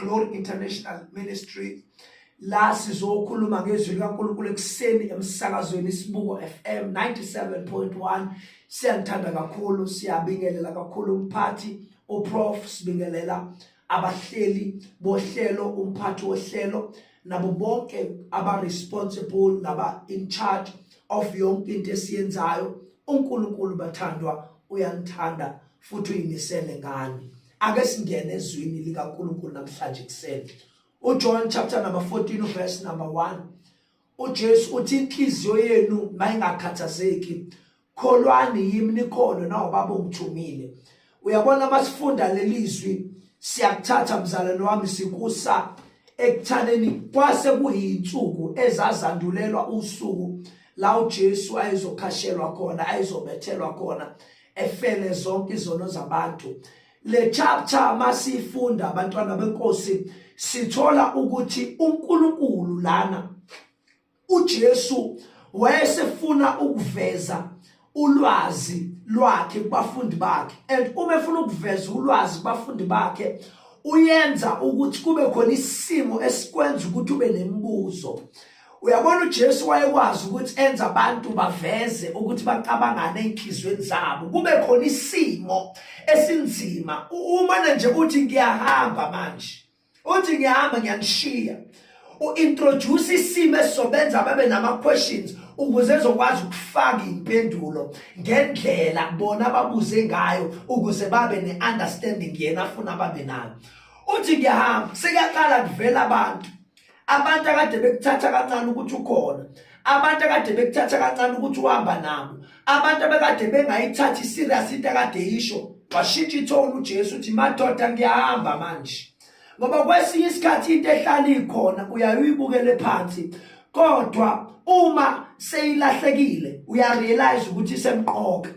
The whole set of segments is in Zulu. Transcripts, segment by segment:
Glory International Ministry la sizokhuluma ngezwi likaNkulunkulu ekuseni emsakazweni Isibuko FM 97.1. Siyanithanda kakhulu, siyabingelela kakhulu umphathi uProf, sibingelela abahleli bohlelo, umphathi wohlelo nabo bonke aba responsible naba in charge of yonke into esiyenzayo. UNkulunkulu bathandwa uyanithanda futhi uyimisele ngani. Ake singene ezwini likaNkulunkulu namhlanje kuseni. UJohn chapter number 14 verse number 1, uJesu uthi inhliziyo yenu mayingakhathazeki, kholwani yimi, nikholwe nawubaba ongithumile. Uyabona, masifunda lelizwi siyakuthatha mzalwane wami sikusa ekuthaneni kwase kuyinsuku ezazandulelwa usuku la uJesu ayezokhashelwa khona, ayezobethelwa khona, efele zonke izono zabantu. Le chapter masifunda, abantwana benkosi, sithola ukuthi uNkulunkulu lana uJesu wayesefuna ukuveza ulwazi lwakhe kubafundi bakhe, and uma efuna ukuveza ulwazi kubafundi bakhe uyenza ukuthi kube khona isimo esikwenza ukuthi ube nemibuzo. Uyabona, uJesu wayekwazi ukuthi enza abantu baveze ukuthi bacabangane einhlizweni zabo, kube khona isimo esinzima. Uma nje uthi ngiyahamba manje, uthi ngiyahamba ngiyanishiya, uintroduce isimo esizobenza babe nama questions ukuze ezokwazi ukufaka impendulo ngendlela bona ababuze ngayo, ukuze babe ne-understanding yena afuna babe nayo. Uthi ngiyahamba, sekuyaqala kuvela abantu akade bekuthatha kancane ukuthi ukhona, abantu akade bekuthatha kancane ukuthi uhamba nabo, abantu abekade bengayithathi serious into akade yisho. Washintsha ithoni uJesu, uthi madoda, ngiyahamba manje, ngoba kwesinye isikhathi into ehlala ikhona uyaye uyibukele phansi, kodwa uma seyilahlekile uyarealize ukuthi isemqoka.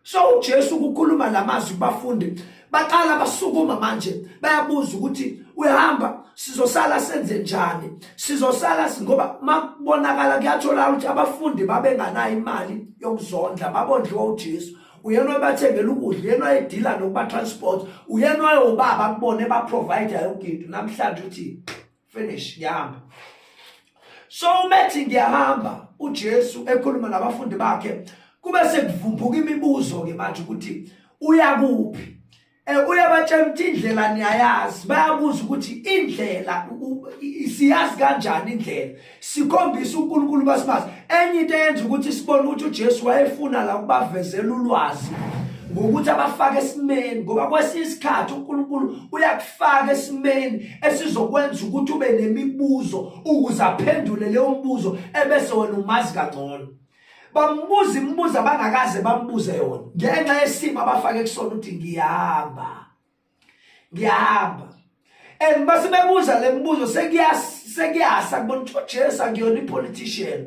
So uJesu ukukhuluma lamazwi kubafundi, baqala basukuma manje bayabuza ukuthi uyahamba, sizosala senze njani, sizosala ngoba makubonakala kuyatholakala ukuthi abafundi babenganayo imali yokuzondla, babondliwa uJesu. Uyena obathengela ukudla, uyena oyedila nokuba transport, uyena oyobaba kubone ba provide yonke into. Namhlanje uthi finish, ngiyahamba. So umethi ngiyahamba uJesu ekhuluma nabafundi bakhe, kube sekuvumbuka imibuzo ke manje ukuthi uyakuphi. Uyabatshela ukuthi indlela niyayazi. Bayabuza ukuthi indlela siyazi kanjani indlela, sikhombisa uNkulunkulu basimazi. Enye into eyenza ukuthi sibone ukuthi uJesu wayefuna la ukubavezela ulwazi ngokuthi abafake esimeni, ngoba kwesinye isikhathi uNkulunkulu uyakufaka esimeni esizokwenza ukuthi ube nemibuzo ukuze aphendule leyo mbuzo, ebese wena umazi kangcono. Bambuza imibuzo abangakaze bambuze yona ngenxa yesimo abafake kusona. Uthi ngiyahamba, ngiyahamba, and base bebuza le mibuzo sekuyasa kubona ukuthi uJesu akuyona ipolitician,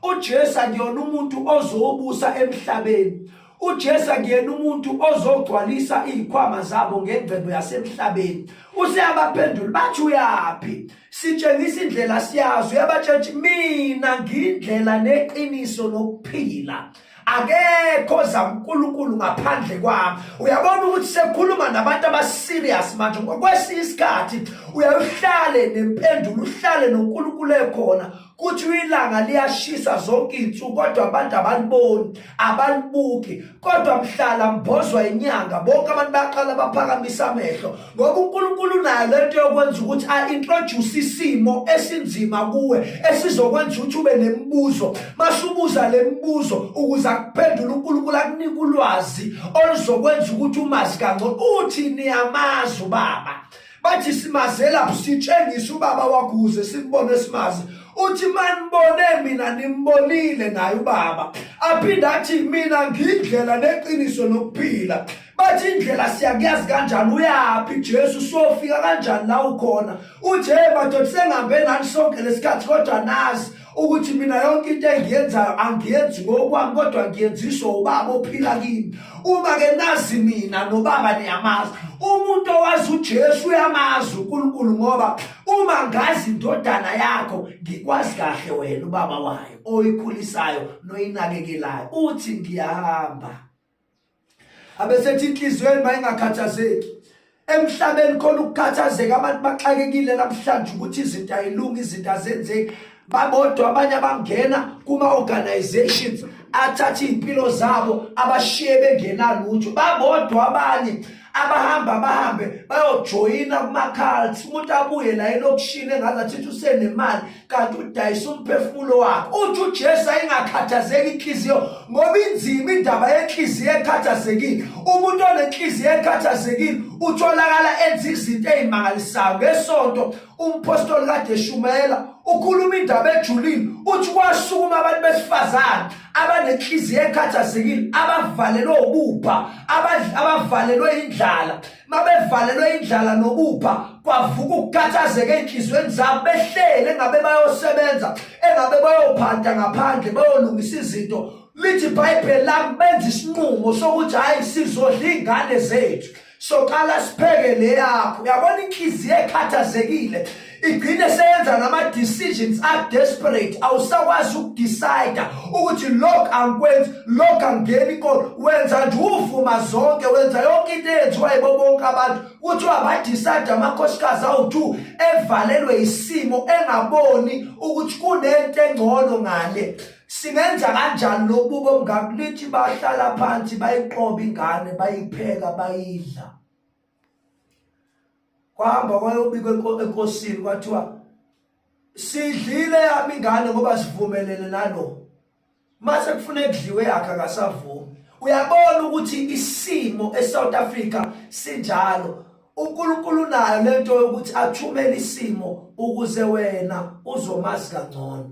uJesu akuyona umuntu ozobusa emhlabeni, uJesu akuyena umuntu ozogcwalisa izikhwama zabo ngengcebo yasemhlabeni. Useyabaphendula, bathi uyaphi, sitshengisa indlela siyazi. Uyabatshela, mina ngindlela neqiniso nokuphila, akekho zaNkulunkulu ngaphandle kwami. Uyabona ukuthi sekhuluma nabantu abaserious manje. Kwesinye isikhathi uyahlale nempendulo, uhlale noNkulunkulu ekhona, kuthi ilanga liyashisa zonke izinsuku kodwa abantu abaliboni, abalibuki, kodwa mhlala mbozwa inyanga bonke abantu baqala baphakamisa amehlo, ngoba uNkulunkulu unayo lento yokwenza ukuthi a-introduce isimo esinzima kuwe esizokwenza ukuthi ube nemibuzo. Masubuza le mibuzo ukuze akuphendule uNkulunkulu, akunike ulwazi oluzokwenza ukuthi umazi kangcono. Uthi niyamazi ubaba. Bathi simazela, sitshengisa ubaba wakho ukuze simbone simazi. Uthi manibone mina nimbonile naye ubaba. Aphinde athi mina ngindlela neqiniso nokuphila. Bathi indlela siyakuyazi kanjani, uyaphi Jesu, sofika kanjani la ukhona? Uthi hey madoda, sengihambe nani sonke lesikhathi kodwa nazi ukuthi mina yonke into engiyenzayo angiyenzi ngokwami, kodwa ngiyenziswa ubaba ophila kimi. Uma ke nazi mina nobaba niyamazi. Umuntu owazi uJesu uyamazi uNkulunkulu, ngoba uma ngazi indodana yakho ngikwazi kahle wena ubaba wayo oyikhulisayo noyinakekelayo. Uthi ngiyahamba, abesethi inhliziyweni mayingakhathazeki. Emhlabeni khona ukukhathazeka, abantu baxakekile namhlanje ukuthi izinto ayilungi, izinto azenzeki. Babodwa abanye abangena kuma-organizations athatha iy'mpilo zabo abashiye bengenalutho. Babodwa abanye abahamba bahambe bayojoyina kuma-cults, umuntu abuye la elokishini engaze athithi usenemali kanti udayisa umphefumulo wakhe. Uthi uJesu ayingakhathazeki inhliziyo, ngoba inzima indaba yenhliziyo ekhathazekile. Umuntu onenhliziyo ekhathazekile utholakala enza izinto ezimangalisayo. Ngesonto umpostoli kade eshumayela ukhuluma indaba ejulile, uthi kwasukuma abantu besifazane abanenhliziyo ekhathazekile, abavalelwe ubupha, abavalelwe indlala. Mabevalelwe indlala nobupha, kwavuka ukukhathazeka ey'nhliziyweni zabo, behlele engabe bayosebenza, engabe bayophanta ngaphandle bayolungisa izinto. Lithi iBhayibheli lami benza isinqumo sokuthi hhayi, sizodla iy'ngane zethu, soqala sipheke le yakho. Uyabona, inhliziyo ekhathazekile igcine seyenza nama-decisions a-desperate. Awusakwazi ukudecide ukuthi lokhu angikwenzi, lokhu angingeni inkolo. Wenza nje uvuma zonke, wenza yonke into eyenziwa yibo bonke abantu. Kuthiwa badecide amakhosikazi awu-two evalelwe isimo, engaboni ukuthi kunento engcono ngale. Singenza kanjani lobubo obungaka? Lithi bahlala phansi, bayiqoba ingane, bayipheka, bayidla. Kwahamba kwayobikwa enkosini, kwathiwa sidlile yami ingane ngoba sivumelene nalo. Mase kufuna kudliwe yakhe akasavumi. Uyabona ukuthi isimo eSouth Africa sinjalo. UNkulunkulu unayo lento yokuthi athumele isimo ukuze wena uzomazi kangcono.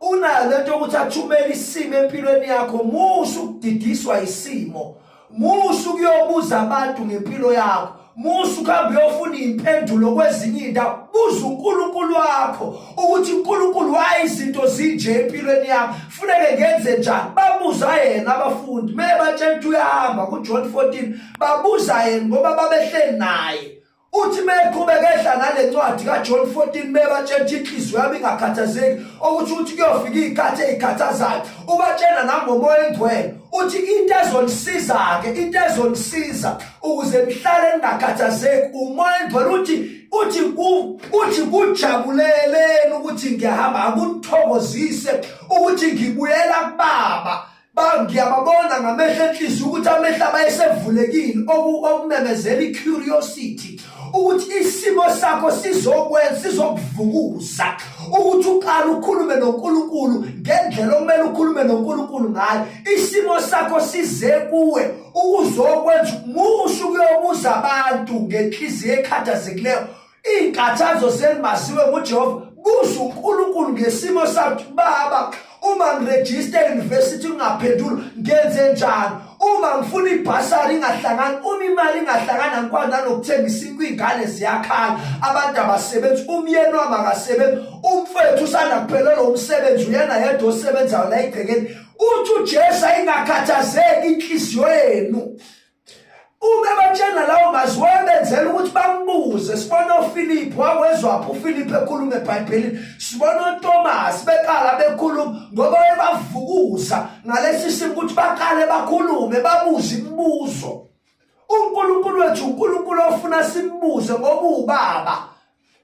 Unayo lento yokuthi athumele isimo empilweni yakho. Musa ukudidiswa isimo, musa ukuyobuza abantu ngempilo yakho, musa ukuhamba uyofuna iy'mpendulo kwezinye iy'ndawo. Buza uNkulunkulu wakho ukuthi uNkulunkulu waye izinto zinje empilweni yami, funeke ngenze njani. Babuza yena abafundi mebatshela ukuthi uyahamba kuJohn 14, babuza yena ngoba babehleli naye. Uthi meqhubeka ehla nale ncwadi kaJohn 14, mebatshela ukuthi inhliziyo yami ingakhathazeki, okuthi ukuthi kuyofika iy'khathi ey'khathazayo. Ubatshela nangomoya engcwele, uthi into ezonisiza-ke, into ezonisiza ukuze nihlale ningakhathazeki umoya engcwele. Uthi kujabuleleni ukuthi ngiyahamba, akunithokozise ukuthi ngibuyela kubaba. Ngiyababona ngamehlo enhliziyo ukuthi amehlo abayesevulekile, okumemezela i-curiosity ukuthi isimo sakho sizokwenza, sizokuvukuza ukuthi uqale ukhulume noNkulunkulu ngendlela okumele ukhulume noNkulunkulu ngayo. Isimo sakho size kuwe ukuzokwenza. Musa ukuyobuza abantu ngenhliziyo ekhathazekileyo. Iy'nkathazo zenu maziwe nguJehova. Buza uNkulunkulu ngesimo sakho. Baba, uma ngirejista e-university ngingaphenduli, ngenze njani? Uma ngifuna ibhasari ingahlangani, uma imali ingahlangani, angikwazi nanokuthenga isinkwa, iy'ngane ziyakhala, abantu abasebenzi, umyeni wami akasebenzi, umfethu usanda kuphelelwa umsebenzi, uyena yedwa osebenzayo la egcekeni. Uthi uJesu ayingakhathazeki inhliziyo yenu. Uma ebatshela lawo mazwi wayebenzela ukuthi bambuze. Sibona uFiliphu, wawezwaphi uFiliphu ekhuluma eBhayibhelini? Sibona uThomas beqala bekhuluma ngoba wayebavukuza ngalesi simo ukuthi baqale bakhulume, babuze imibuzo. UNkulunkulu wethu uNkulunkulu ofuna simbuze ngoba uwubaba.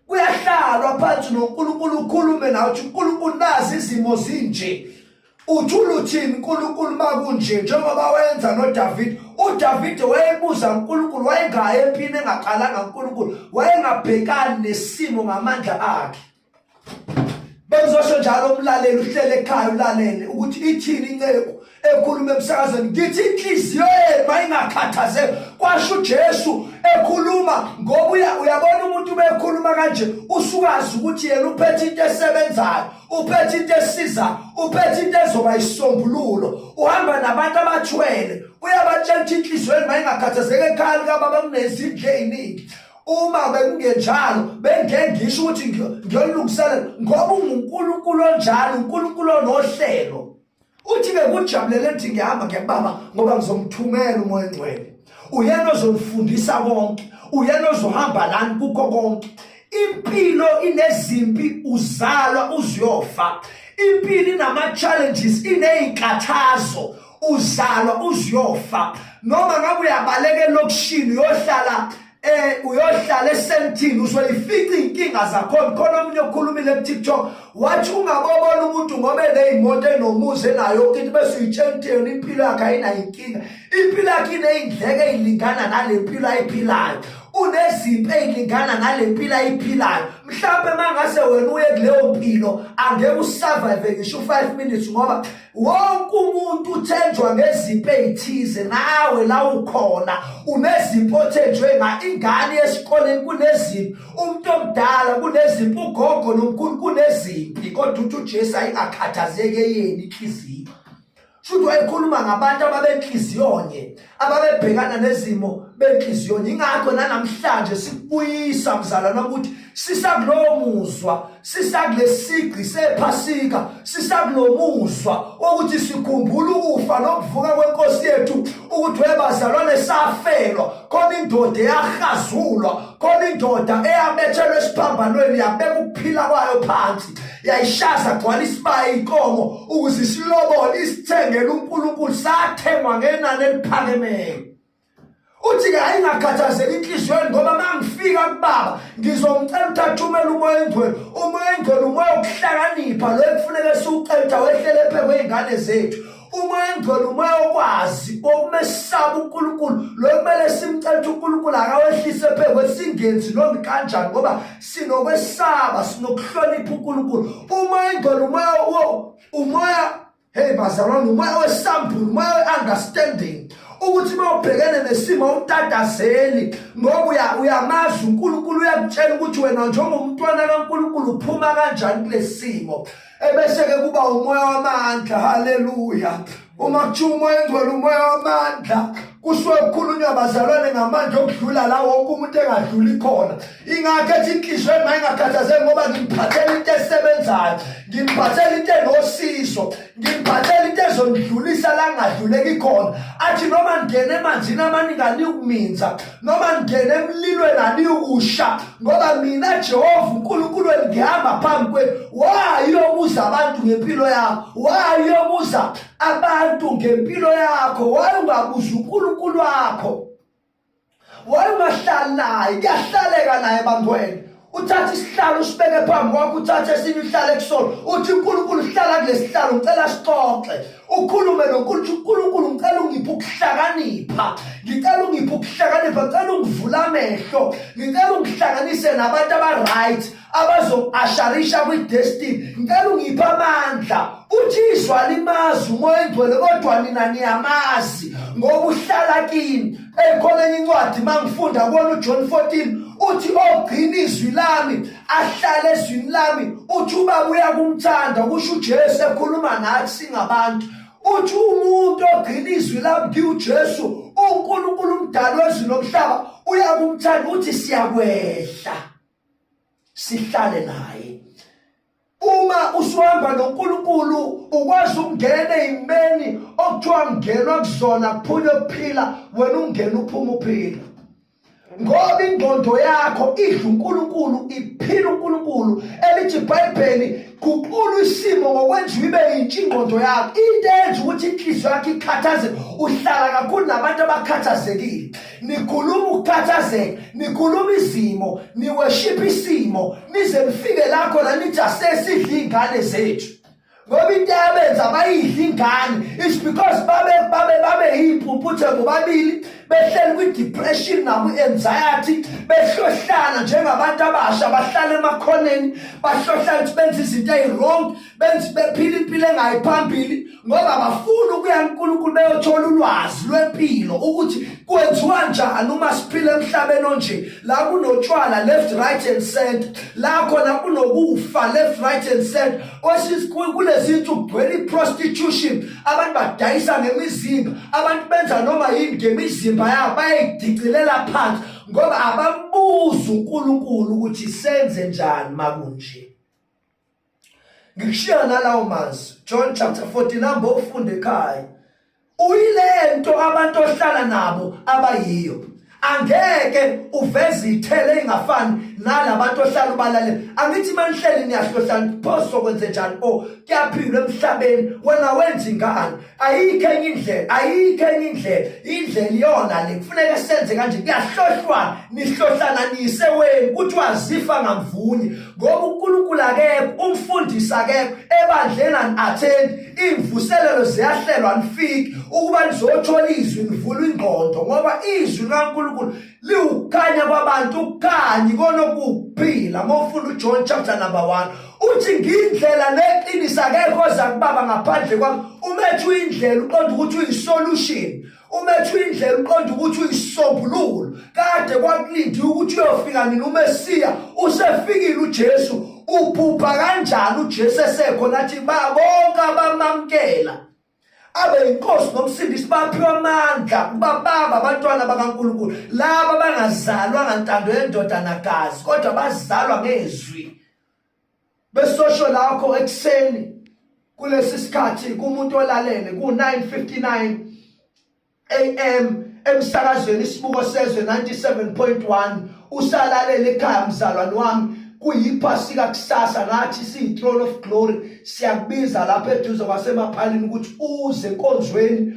Kuyahlalwa phansi noNkulunkulu, ukhulume nawe uthi uNkulunkulu nazi izimo zinje, uthula uthini uNkulunkulu makunje, njengoba wenza noDavid. UDavid wayebuza uNkulunkulu, wayengayi empini engaqalanga uNkulunkulu, wayengabhekani nesimo ngamandla akhe. Bengizosho njalo, umlaleli uhlele ekhaya ulalele ukuthi ithini inceku ekhuluma emsakazweni. Ngithi inhliziyo yenu mayingakhathazeki, kwasho uJesu ekhuluma, ngoba uyabona umuntu ubekhuluma kanje usukazi ukuthi yena uphethe into esebenzayo, uphethe into esizayo, uphethe into ezoba isisombululo. Uhamba nabantu abathwele, uyabatshela ukuthi inhliziyo yenu mayingakhathazeki, ekhaya likababa kunezindlu ey'ningi. Uma bekungenjalo bengeke ngisho ukuthi ngiyolungiselela, ngoba unguNkulunkulu onjalo, uNkulunkulu onohlelo. Uthi-ke kujabulele ngithi ngihamba ngiyakubaba ngoba ngizomthumela uMoya oNgcwele. Uyena ozonifundisa konke, uyena ozohamba lani kukho konke. Impilo inezimpi, uzalwa uzuyofa. Impilo inama-challenges, iney'nkathazo, uzalwa uzuyofa. Noma ngabe uyabaleka elokishini uyohlala Uyohlala esentini, uzoyifica inkinga zakhona. Khona omunye okhulumile ku TikTok wathi ungabobona umuntu ngoba eneyimoto, enomuzi, enayo yonke into, bese uyitshela ukuthi yona impilo yakhe ayinayo inkinga. Impilo yakhe iney'ndleko ey'lingana nale mpilo ayiphilayo, unezimpi ey'lingana nale mpilo ayiphilayo. Mhlawumbe uma ngase wena uye kuleyo mpilo angeke usurvive ngisho u-5 minutes, ngoba wonke umuntu uthenjwa ngezimpi ey'thize. Nawe la ukhona unezimpi othenjwe nga ingane esikoleni kunezimpi, umuntu omdala kunezimpi, ugogo nomkhulu kunezimpi, kodwa uthi uJesu ayingakhathazeki eyeni inhliziyo. Shuthi wayekhuluma ngabantu ababenhliziyonye, ababebhekana nezimo benhliziyonye. Ingakho nanamhlanje sikubuyisa mzalwane ukuthi sisakulowo muzwa, sisakulesigqi sephasika, sisakulomuzwa wokuthi sikhumbula ukufa nokuvuka kwenkosi yethu, ukuthi webazalwane safelwa khona indoda eyahazulwa khona indoda eyabethelwa esiphambanweni, yabeka ukuphila kwayo phansi, yayishaza gcwala isibaya inkomo ukuze isilobole, isithengele uNkulunkulu. Sathengwa ngenani eliphakemeyo. Uthi-ke ayingakhathazeki inhliziyweni, ngoba uma ngifika kubaba ngizomcela ukuthi athumele umoya engcwele. Umoya engcwele umoya wokuhlakanipha lo ekufuneke siwucela ukuthi awehlele phe kwey'ngane zethu. Umoya engcwele umoya wokwazi, wokumesaba uNkulunkulu lo kumele simcele ukuthi uNkulunkulu akawehlise phe kwesingenzi noma kanjani, ngoba sinokwesaba, sinokuhlonipha uNkulunkulu. Umoya engcwele umoya umoya, hey bazalwane, umoya wesambulo, umoya we-understanding, ukuthi uma ubhekene nesimo utatazeli, ngoba uyamazi uNkulunkulu, uyakutshela ukuthi wena njengomntwana kaNkulunkulu uphuma kanjani kulesimo. Ebese-ke kuba umoya wamandla. Haleluya! Uma kuthiwa umoya engcwele umoya wamandla, kusuke kukhulunywa bazalwane ngamandla okudlula la wonke umuntu engadluli khona. Ingakho ethi inhliziyo yami mayingakhathazeki, ngoba ngimphathela into esebenzayo, ngimphathela into enosizo, ngimphathela into ezondidlulisa la ngadluleki khona. Athi noma ngingena emanzini amaningi aniyukuminza, noma ngingena emlilweni aniyukusha, ngoba mina Jehova uNkulunkulu wenu ngihamba phambi kwenu. Wayobuza abantu ngempilo yakho, wayobuza abantu ngempilo yakho, wayungabuza uNkulunkulu wakho, wayungahlali naye. Kuyahlaleka naye bangcwele. Uthatha isihlalo usibeke phambi kwakho, uthathe esinye uhlale kusona, uthi uNkulunkulu hlala kulesihlalo, ngicela sixoxe. Ukhulume noNkulunkulu, uNkulunkulu ngicela ungiphe ukuhlakanipha, ngicela ungiphe ukuhlakanipha, ngicela ungivule amehlo, ngicela ungihlanganise nabantu aba-right abazoku-asharisha kwi-destiny, ngicela ungiphe amandla. Uthi izwa limazi umoya engcwele, kodwa nina niyamazi ngoba uhlala kini. Ekhona enye incwadi mangifunda kuwona uJohn 14, uthi ogcina izwi lami ahlale ezwini lami, uthi ubaba uyakumthanda. Kusho uJesu ekhuluma nathi singabantu. Uthi umuntu ogcina izwi lami ngiwuJesu, uNkulunkulu umdali wezulu nomhlaba uyakumthanda. Uthi siyakwehla sihlale naye. Uma usuhamba noNkulunkulu ukwazi ukungena ezimeni okuthiwa ngenwa kuzona kuphunywe kuphila, wena ungena uphuma uphila, ngoba ingqondo yakho idla uNkulunkulu, iphila uNkulunkulu. Elithi iBhayibheli guqula isimo ngokwenziwa ibe yintsha ingqondo yakho. Into eyenza ukuthi inhliziyo yakho ikhathaze, uhlala kakhulu nabantu abakhathazekile, nikhuluma ukukhathazeka, nikhuluma izimo, niweshipha isimo, nize nifike la khona nithi asesidla iy'ngane zethu. Ngoba into eyabenza bayidla ingane is because babe babe babe yimpumputhe bobabili, behleli kwi-depression nakwi-anxiety, behlohlana njengabantu abasha bahlala emakhoneni, bahlohlana ukuthi benza izinto eyi-wrong, benza bephila impilo engayi phambili, ngoba bafuna ukuya kuNkulunkulu beyothola ulwazi lwempilo ukuthi kwenziwa njani uma siphila emhlabeni onje, la kunotshwala left, right and center, la khona kunokufa left, right and center. Kulezi nsuku kugcwele i-prostitution, abantu badayisa ngemizimba, abantu benza noma yini ngemizimba yabo, bayayidicilela phansi ngoba abambuzi uNkulunkulu ukuthi senze njani makunje. Ngikushiya nalawo mazwi, John chapter 14, hamba ufunde ekhaya. Uyilento abantu ohlala nabo abayiyo. Angeke uveze ithele engafani Nalabantu ohlala ubalalela, angithi manihleli niyahlohlana, pho sokwenze njani? O kuyaphilwa emhlabeni, wena wenza ingane. Ayikho enye indlela, ayikho enye indlela, indlela iyona le, kufuneka senze kanje. Kuyahlohlwana, nihlohlana niyiseweni, kuthiwa zifa ngamvunye, ngoba uNkulunkulu akekho, umfundisi akekho ebandleni, ani-attend imvuselelo, ziyahlelwa, nifiki ukuba nizothola izwi, nivula ingqondo, ngoba izwi likaNkulunkulu liwukukhanya kwabantu, ukukhanya ikona okuwukuphila. Uma ufunda uJohn chapter number 1 uthi ngindlela neqiniso, akekho oza kubaba ngaphandle kwami. Uma ethi uyindlela, uqonda ukuthi uyisolution. Uma ethi uyindlela, uqonda ukuthi uyisombululo. Kade kwakulindiwe ukuthi uyofika nini uMesiya, usefikile uJesu. Uphupha kanjani uJesu esekhona? Athi bonke abamamkela abe inkosi nomsindisi baphiwa amandla ukuba baba abantwana bakaNkulunkulu, laba bangazalwa ngantando yendoda nagazi, kodwa bazalwa ngezwi. Besosho lakho ekuseni kulesi sikhathi kumuntu olalele ku-9:59 AM emsakazweni Isibuko Sezwe 97.1, usalalela ekhaya mzalwane wami, kuyiphasika kusasa. Nathi siyi-Throne of Glory siyakubiza lapha eduze kwasemaphalini ukuthi uze enkonzweni,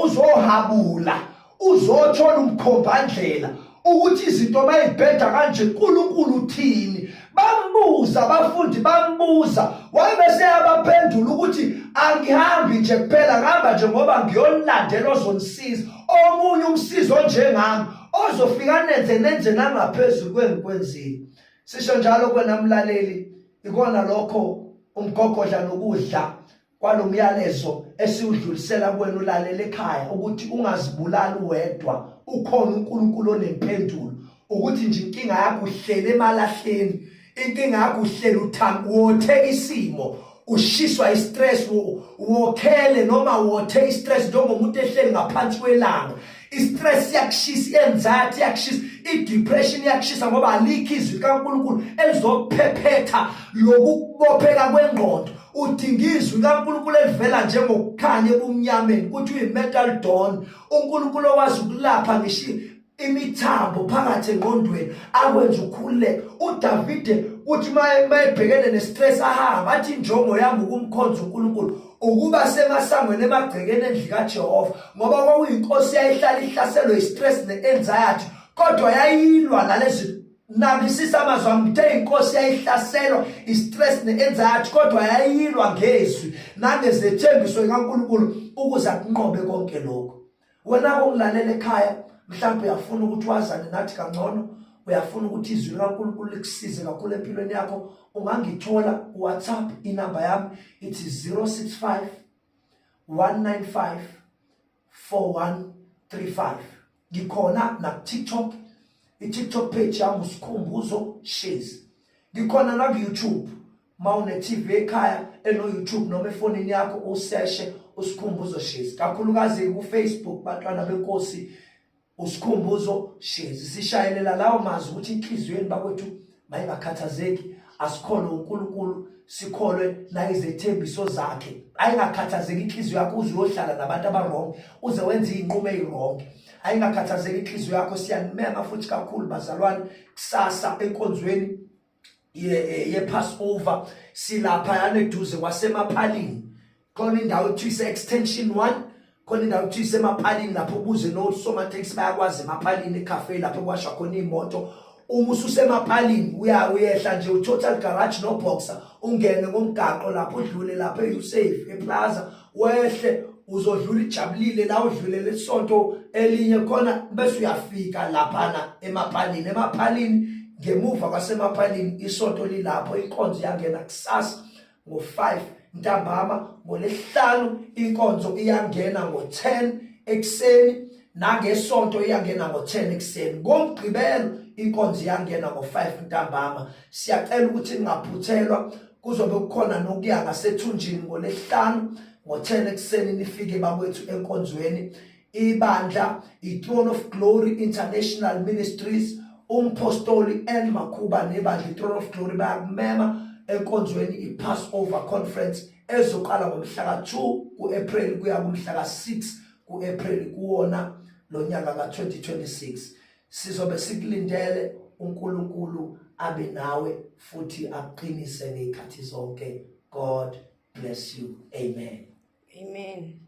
uzohabula, uzothola umkhombandlela ukuthi izinto bayibheda kanje, uNkulunkulu uthini. Bambuza abafundi, bambuza, wayebese yabaphendula ukuthi angihambi nje kuphela, ngihamba nje ngoba ngiyonilandela ozonisiza, omunye umsizi onjengami ozofika nenze nenze nangaphezulu kwengikwenzile. Sisho njalo kwena mlaleli, ikona lokho umgogodla nokudla kwalomyalezo esiwudlulisela kuwena ulalela ekhaya, ukuthi ungazibulali wedwa, ukhona uNkulunkulu onempendulo. Ukuthi nje inkinga yakho uhlele emalahleni, inkinga yakho uhlele uthanda wothe isimo, ushiswa istress, wokhele noma wothe istress njengomuntu ehleli ngaphansi kwelanga. Istress siyakushisa, i-anxiety iyakushisa, i-depression iyakushisa, ngoba alikho izwi likaNkulunkulu elizophephetha lokubopheka kwengqondo. Udinga izwi likaNkulunkulu elivela njengokukhanya ebumnyameni, ukuthi uyi-mental dawn, uNkulunkulu owazi ukulapha ngisho imithambo phakathi engqondweni, akwenze ukhululeke. UDavide uthi mayebhekene nestress, ahamba athi injongo yami ukumkhonza uNkulunkulu, ukuba semasangweni emagcekeni endlu kaJehova, ngoba kwakuyinkosi yayihlala ihlaselwe istress ne-anxiety, kodwa yayilwa nalezi. Nabisisa amazwi ami, ngithe inkosi yayihlaselwa istress ne-anxiety, kodwa yayilwa ngezwi nangezethembiso likaNkulunkulu ukuze akunqobe konke lokho. Wena ongilalela ekhaya, mhlawumbe uyafuna ukuthi wazane nathi kangcono, uyafuna ukuthi izwi likaNkulunkulu likusize kakhulu empilweni yakho, ungangithola ku-WhatsApp. Inamba yami ithi 065 195 4135. Ngikhona naku-TikTok, i-TikTok page yami uSikhumbuzo Shezi. Ngikhona naku-YouTube. Ma une-TV ekhaya eno-YouTube noma efonini yakho, useshe uSikhumbuzo Shezi. Kakhulukazi ku-Facebook, bantwana benkosi, uSikhumbuzo Shezi. Sishayelela lawo mazwi ukuthi inhliziyweni bakwethu mayingakhathazeki, asikholwe uNkulunkulu, sikholwe nayizethembiso zakhe. Ayingakhathazeki inhliziyo yakho uze uyohlala nabantu abarong, uze wenze iy'nqumo ey'rong. Ayingakhathazeki inhliziyo yakho. Siyanimema futhi kakhulu bazalwane, kusasa enkonzweni ye-Passover. Silapha yana eduze kwasemaphalini, khona indawo ekuthiwa ise-extension 1, khona indawo ekuthiwa isemaphalini lapho, ubuze nosomateksi bayakwazi, emaphalini ecafe lapho kwashwa khona iy'moto. Uma ususemaphalini uya uyehla nje u-Total Garage no-Boxer, ungene ngomgaqo lapho, udlule lapho e-Usafe eplaza, wehle uzodlula ijabulile la, udlule lesonto elinye khona, bese uyafika laphana emaphalini. Emaphalini, ngemuva kwasemaphalini, isonto lilapho. Inkonzo iyangena kusasa ngo-5 ntambama. Ngolesihlanu inkonzo iyangena ngo-10 ekuseni, nangesonto iyangena ngo-10 ekuseni. Ngomgqibelo inkonzo iyangena ngo-5 ntambama. Siyacela ukuthi ningaphuthelwa. Kuzobe kukhona nokuya ngasethunjini ngolesihlanu ngo-10 ekuseni. Nifike bakwethu enkonzweni. Ibandla i-Throne of Glory International Ministries, umpostoli N Makhuba nebandla i-Throne of Glory bayakumema enkonzweni i-Passover Conference ezoqala ngomhla ka-2 ku-April kuya kumhla ka-6 ku-April kuwona lo nyaka ka-2026. Sizobe sikulindele. uNkulunkulu abe nawe futhi akuqinise ngezikhathi zonke. God bless you. Amen. Amen.